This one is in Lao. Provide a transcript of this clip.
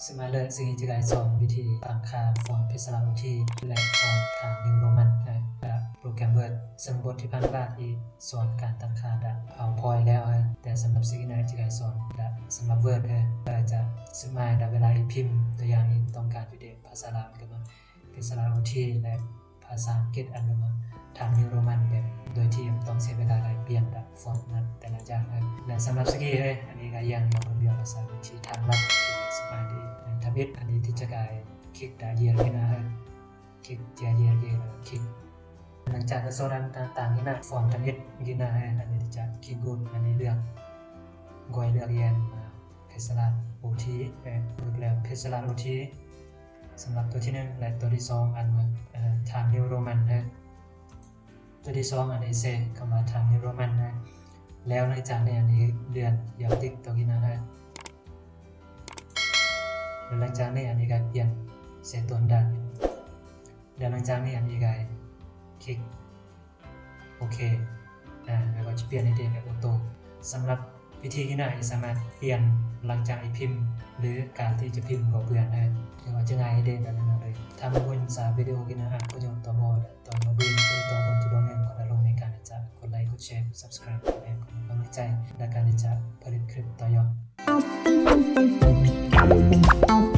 ສະມາເລີ ຊຶ່ງຈະໄດ້ສອນວິທີຕັ້ງຄ່າຟອນເພສລາໂອທີ ແລະ ຟອນທາມນິວໂຣມັນ ແລະ ໂປຣແກຣມເວີດ. ສ່ວນບົດທີ່ຜ່ານມາ ທີ່ສອນການຕັ້ງຄ່າດາ PowerPoint ແລ້ວ ແຕ່ສຳລັບ Signer ຈະໄດ້ສອນດາ ສຳລັບ Word ເອີ ຈະສະມາດາ ເວລາອີພິມ ຕົວຢ່າງອີຕ້ອງການ P D F ພາສາລາວ ຫຼືວ່າ ເພສລາໂອທີ ແລະ ພາສາອັງກິດ ອັນວ່າ Times New Roman ແບບໂດຍທີ່ບໍ່ຕ້ອງເສຍເວລາໄປປ່ຽນແບບຟອນນະ ແຕ່ລະຢ່າງເອີ ແລະ ສຳລັບສະກີເອີ ອັນນີ້ກະຮຽນມາຄົນດຽວ ພາສາວິທີທາງລັດທີ່ສະບາຍດີ. ທຳອິດ ອັນນີ້ທີ່ຈະກາຍຄລິກຕາເຢຍນກິນາເອີ ຄລິກເຈຍເຢຍນກິນາ ຄລິກ ຫຼັງຈາກກະສອນອັນຕ່າງໆກິນາ ຟອນທຳອິດກິນາເອີ ອັນນີ້ທີ່ຈະຄລິກກູດ ອັນນີ້ເລືອກ ກອຍເລືອກແຢນມາ ເພສລາໂອທີ ເອີ ເລືອກແລ້ວເພສລາໂອທີ ສຳລັບຕົວທີໜຶ່ງ ແລະ ຕົວທີສອງ ອັນວ່າ ເອີ Times New Roman ເອີ ຕົວທີສອງ ອັນນີ້ເຊຄຳວ່າ Times New Roman ເອີ ແລ້ວຫຼັງຈາກນີ້ ອັນນີ້ເລື່ອນຢາວຕິກຕົວນີ້ນະ ເອີ ແລ້ວຫຼັງຈາກນີ້ ອັນນີ້ກະປ່ຽນເຊຕົວດາ ແລ້ວຫຼັງຈາກນີ້ ອັນນີ້ກະຄລິກ ໂອເຄ ອາ ແລ້ວກໍຈະປ່ຽນໃຫ້ເປັນແບບໂອໂຕ້. ສຳລັບວິທີກິນາ ສາມາດປ່ຽນຫຼັງຈາກອີພິມ ຫຼື ການທີ່ຈະພິມກໍເພື່ອນໄດ້ ຖືວ່າຈະງ່າຍເດ ແບບນັ້ນເລີຍ. ຖ້າມັກເບິ່ງສາວິດີໂອກິນາ ກໍຢ່າລືມຕໍ່ບໍ່ ຕໍ່ບໍ່ເບິ່ງ ຕໍ່ເບິ່ງທີ່ບໍ່ແມ່ນກໍໄດ້ລົງໃນການທີ່ຈະກົດໄລ ກົດແຊ ກົດ Subscribe ເພື່ອເປັນກຳລັງໃຈໃນການທີ່ຈະຜະລິດຄລິບຕໍ່ຢອດ.